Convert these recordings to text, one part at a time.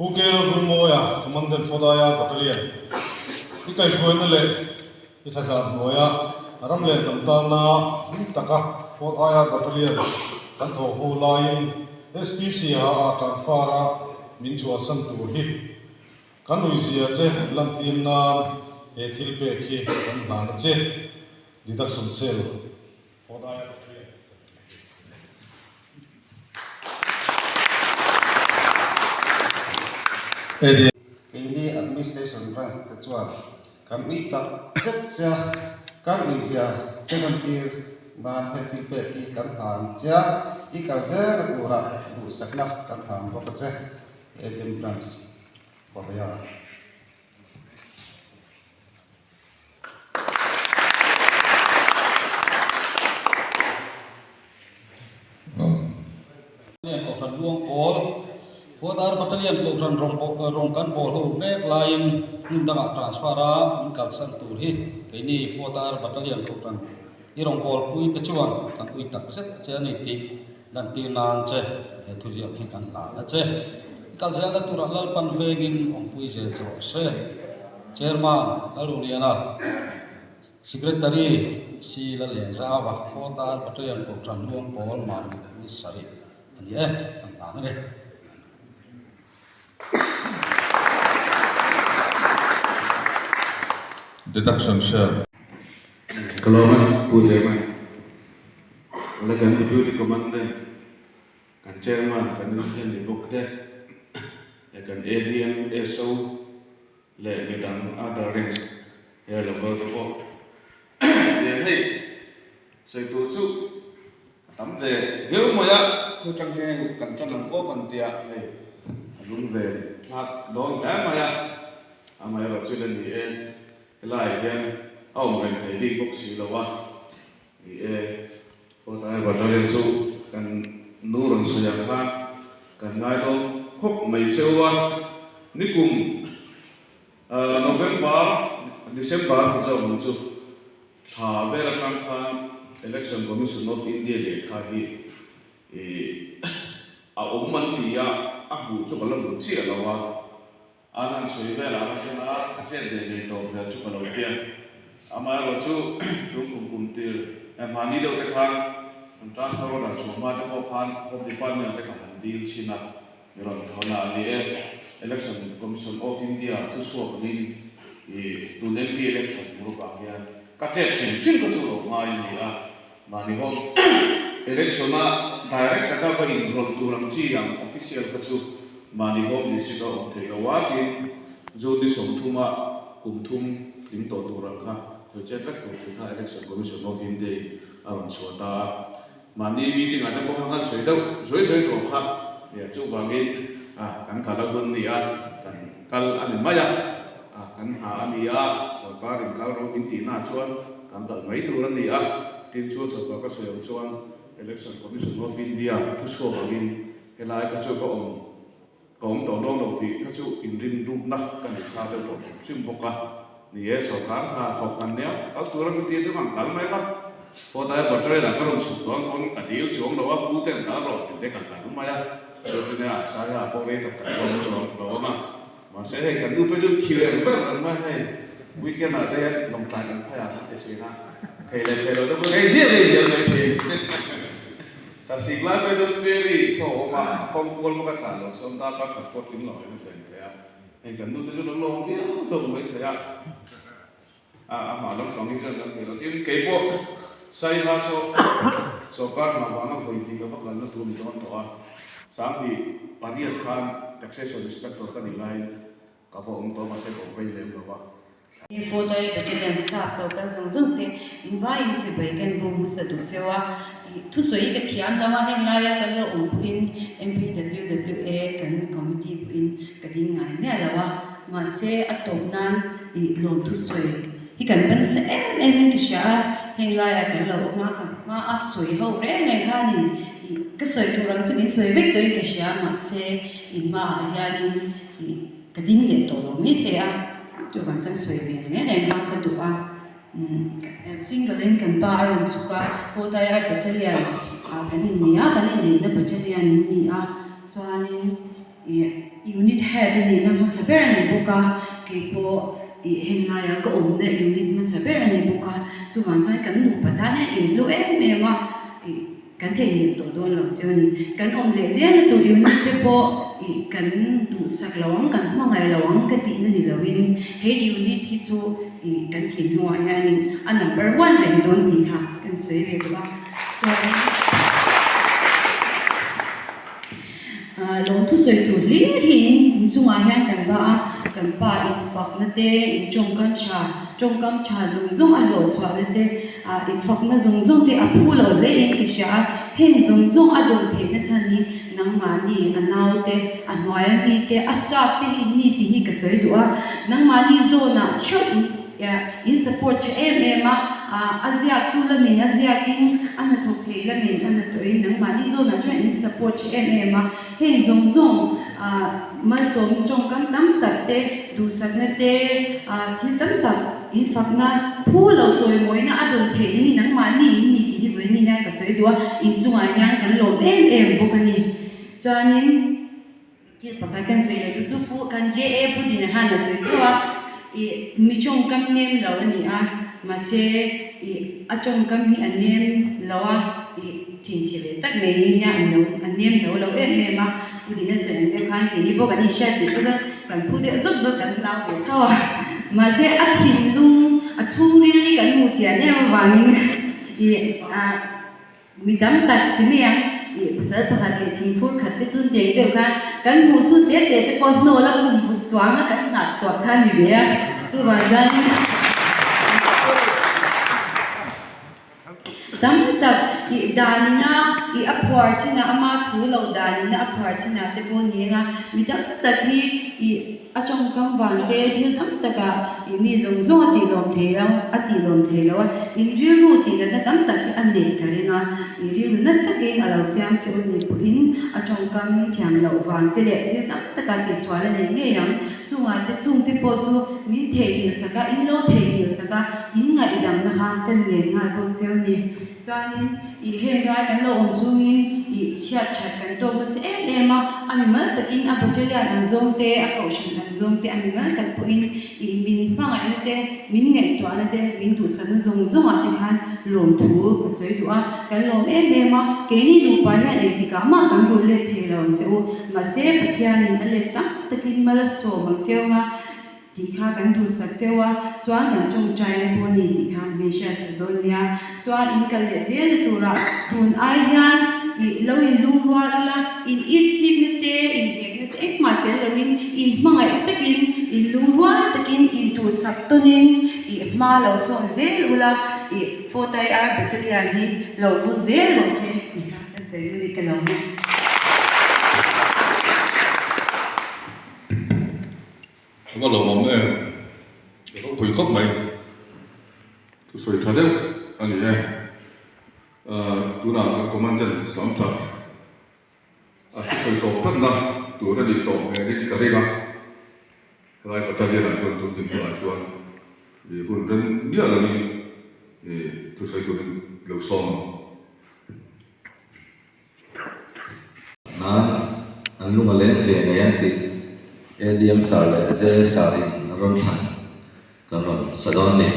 Pu KL Vulmawia, Commandant Fawdaia Battalion, i kaihhruaina leh i thlazar hnuaia ram leh hnam tana hlim taka Fawdaia Battalion kan thawh ho laiin SPCH-a transfer-a min chhuahsan tur hi kan uizia che lantir nan he thil pek hi kan hlan a che, Deduction Cell. Keini Administration Branch te chuan kan ui tak zet che a, kan uizia che lantir nan he thil pek hi kan hlan che a, i kal zelna turah duhsakna kan hlan bawk a che, Adm Branch Korea. Battalion Kohhran Luang Pawl, Fuadar Battalion Kohhran rawng kan bawl ho mek laiin hmun dangah transfer a min kalsan tur hi keini Fuadar Battalion Kohhran i rawngbawlpui te chuan kan ui tak zet che a ni tih Lantir nan che he thuziak hi kan hlan a che. I kal zelna turah Lalpan vengin awmpui zel che rawh se. Chairman Lalruliana, Secretary Si Lalengzauva, Fawtar Battalion Kohhran Luang Pawl Mamit ni sarih a ni e, kan hlan a ni. Deduction Cell. Ka lawm a, Pu Chairman. Awle kan Deputy Commandant, kan Chairman, kan President ni bawk te leh kan ADM, SO leh midang other ranks he local te pawh nia hei sawi tur chu a tam ve viau mai a, khawi tang hian kan tan ang pawh kan tia hei a lung ve thlak dawn hle mai a, amaherawhchu chu la ni e helaiah hian a awm reng thei bik bawk si lo a. Ni e, Kawtai Battalion chu kan nu rawn sawi ang khan kan ngai dawn khawp mai cheu a, nikum November, December ni zawk ang chu thla vel atang khan Election Commission of India lehkha hi a awm an ti a, a hmuh chu ka la hmu chiah lo a. An han sawi vel ah ka hria a, ka chet ve ngei tawp hmel chu ka lo tia. Amaherawh chu tum kum kum tir eh hmani deuh te khan kan transfer order chhuah hma te pawh khan Home Department te ka han dil chhin a, mi rawn thawn a a ni e. Election Commission of India thuchhuak angin ih tun MP election tur avang hian ka chet hrim hrim kha chu lo ngai a ni a. Mahni home election a direct taka va inrawlh tur ang chi ang official kha chu mahni home district a awm thei lo a tin June ni 30 a kum thum tling tawh tur ang kha khawi chet vek tur tih kha Election Commission of India in a rawn chhuah ta a. Mahni meeting ah te pawh khan kan sawi deuh zuai zuai tawh kha nia chuvangin kan kal a hun ni a kan kal a ni mai a. A, kan hna a ni a, sorkar in kal rawh min tih na chuan kan kal mai tur a ni a, tin chu chawlhkawr ka sawi ang chuan Election Commission of India thuchhuak angin helai kha chu ka awm ka awm tawh dawn lo tih kha chu inrin rukna ka nei sa deuh tawh hrim hrim bawk a, ni e sorkar hna thawk kan nia kal tur a min tih chu kan kal mai a, Fawtaia battery dang ka rawn chhuk dawn pawn ka dil chuang lo a, pu te an kal rawh tih te ka kal mai a, chu chu nia Saia pawh rei tak tak pawh an chuang lo ang a. Mahse hei kan nu pawh chu khi reng ver reng mai hei weekend ah te hian lawngtlai kan phai ah kan ti thin a, thei leh thei lo te pawh hei dial leh dial mai thei a ni. Thlasik lai pawh hi chuan ferry saw a awm a, a kawng kual vak a tlan loh chuan darkar khat pawh tling lo in a thleng thei a, hei kan nu te chu lo lawm viau zawk mai thei a. A amah lampang hi chuan kan pe lo. Tin, kei pawh Saiha saw sawrkar hna vanga vawi hnih ka va kalna tur ni dawn tawh a. 2008 khan Taxation Inspector ka nih laiin ka va awm tawh a, mahse ka awm rei lem lo a. He photo hi Battalion staff lo kal zawng zawng te invaiin chibai kan bu hmasa duh cheu a. Thusawi ka thiam lo a, heng laia kan lo awm pawhin MPWWA kan committee pawhin ka ding ngai miah lo a. Mahse a tawp nan ih lawmthu sawi hi kan va nasa em em in ka hria a, heng laiah kan lo awm a, ka hma a sawi ho reng reng khanin ih ka sawi tur ang chu min sawi vek tawhin ka hria a, mahse in hmaah hianin ih ka ding leh tawh lo mai thei a, chuvang chuan sawi ve reng reng kha ka duh a. Single in kan pa a rawn chhuk a, Fawtai Art Battalion ah kan inneih a, kan inneihna battalion in ni a, chuanin. Ih unit head a nihna hmasa ber a ni bawk a, kei pawh ih heng laia ka awmna unit hmasa ber a ni bawk a, chuvang chuan kan nupa tan hian inhlu em em a, ih kan theihnghilh tawh dawn lo chu a ni. Kan awm leh zelna tur unit te pawh ih kan duhsak lo ang, kan hmangaih lo ang ka tihna ni loin he unit hi chu ih kan thinlungah hianin a number one reng dawn tih kha kan sawi ve duh a, chuan. Lawmthu sawi tur hlir hi in chungah hian kan va a, kan pa infakna te, in tawngkam tha, tawngkam tha zawng zawng a hlawh chhuahna te, infakna zawng zawng te a phu lo hle in ka hria a, heng zawng zawng a dawn theihna chhan hi nangmahni a naute, a hnuaia mite, a staff te hi inni tih hi ka sawi duh a, nangmahni zawnah theuh in. In support tha em em a, a ziaktu lamin a ziakin a hnathawk thei lamin a hnathawhin nangmahni zawnah chuan in support tha em em a, heng zawng zawng malsawm tawngkam tam tak te, duhsakna te, thil tam tak in fakna phu lo chawimawina a dawn theihna hi nangmahni in ni tih hi vawiin hian ka sawi duh a, in chungah hian kan lawm em em bawk a ni. Chuanin. Thil pakhat kan sawi leh chu chu pu kan JA Pu Dina khan a sawi tho a, ih mi tawngkam nem lo a ni a, mahse ih a tawngkam hi a nem lo a, ih thinchhe ve tak mai hi nia an lo a nem lo lo em em a, Pu Dina sawi ang deuh khan keini pawh kan inhriat tih te chuan kan phu deuh zawk zawk kan nau ve tho a, mahse a thinlung a chhungril hi kan hmuh chian em avangin ih ah. Mi tam tak ti mai ang, ih pasal pakhat leh thingphur khat te chu tiang deuh khan kan hmuh chhut hle teh te pawh hnawl a kum ruk chuang a kan nghah chhuah kha a ni ve a, chuvang chuanin tam tak ih danina ih a phuar chinah ama thu loh danina a phuar chinah te pawh ni eng a, mi tam tak hi ih. A tawngkam vang te thil tam takah i mi zawng zawng a tih lawm thei lo, a tih lawm thei lo a, in rilru tih natna tam tak hi a neih ka ring a, i rilru nat takin a lo siam che u ni pawhin a tawngkam thiam loh vang te leh thil tam takah tihsual a nei ngei ang. Chungah te chung te pawh chu min theihnghilh sak a, in lo theihnghilh sak a, in ngaihdamna kha ka ngen nghal bawk che u ni. Chuanin i heng lai kan lo awm chhungin i chhiat that kan tawk nasa em em a, a mimal takin a battalion ang zawng te, a kohhran ang zawng te, a mimal tak pawhin i min hmangaihna te, min ngaihtuahna te, min duhsakna zawng zawngah te khan lawmthu ka sawi duh a, kan lawm em em a, keini nupa hian engtikah mah kan rul let thei lo ang che u, mahse Pathianin a let tam takin mal a sawm ang cheu nga. Tih kha kan duhsak cheu a, chuan kan tawngtaina pawh a ni tih kha min hriatsak dawn nia. Chuan in kal leh zelna turah tun ai hian ih lo in lungrual ila, in itchhipna te, in hekna te engmah tel loin in hmangaih takin, in lungrual takin, in duhsak tawnin ih hma lo sawn zel ula, ih Fotai Ar Battalion hi lo vul zel rawh se tih kha kan sawi duh a ni ka lo hmu. A va lawmawm em? Ka ropui khawp mai. Thusawi tha deuh a ni e. Tunah kan commandant sam tak a thusawi tawp tlatna tur a nih tawh hmelin ka ring a. Helai battalion ah chuan tun dinhmunah chuan hun rem miah lovin thusawi turin lo sawm ang. Nan an lung a leng ve ngei ang tih ADM Sir leh JA Sir in an rawn thlan kan rawn sa dawn ni.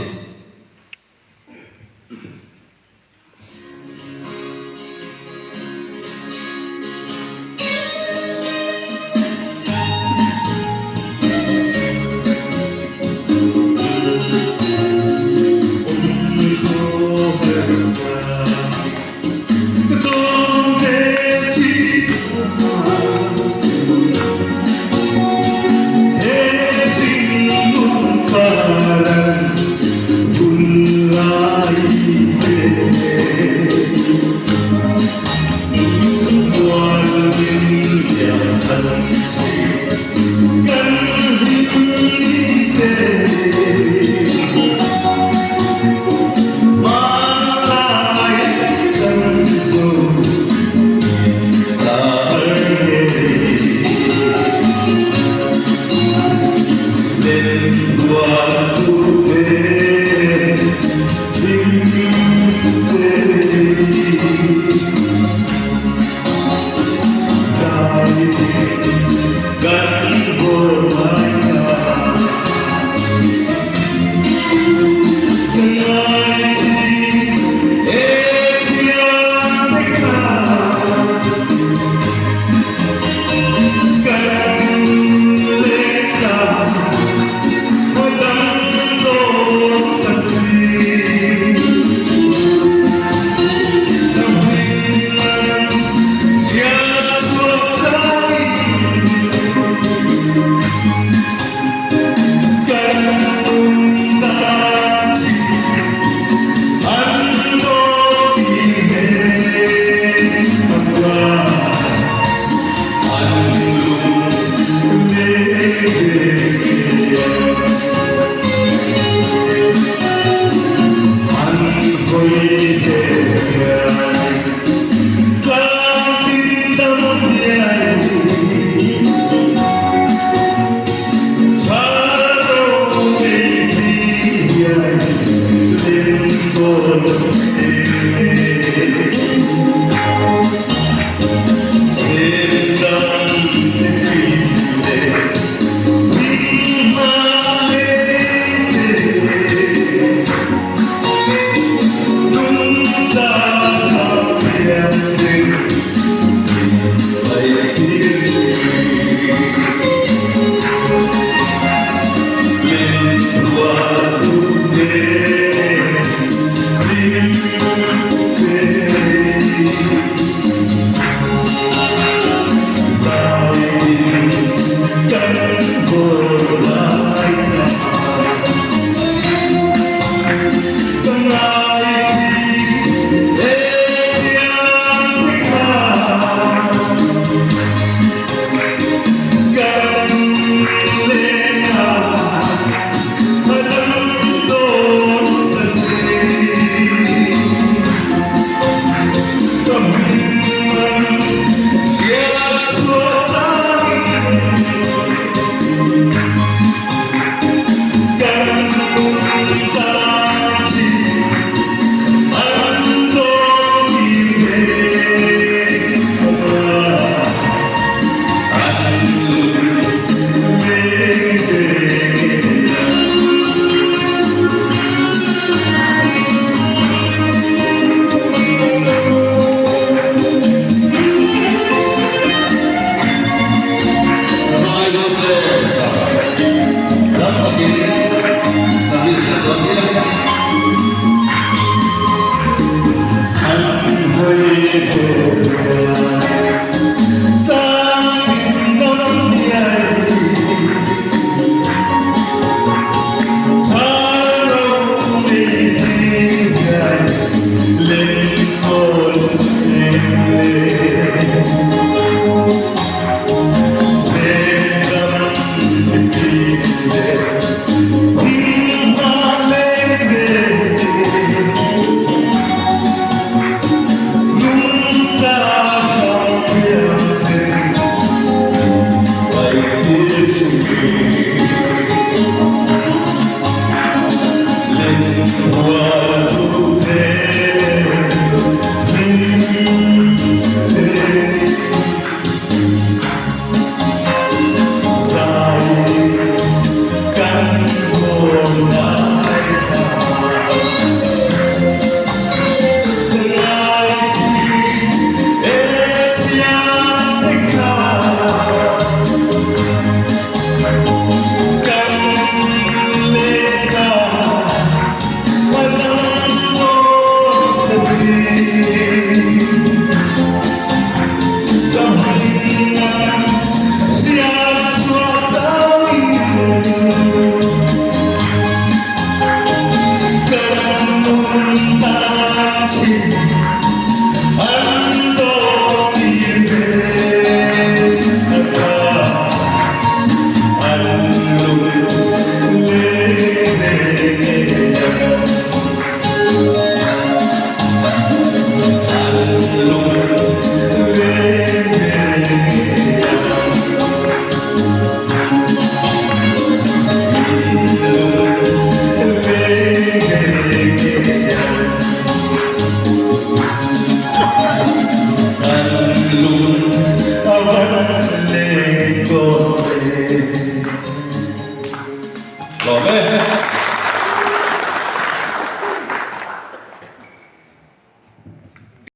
Lawm e.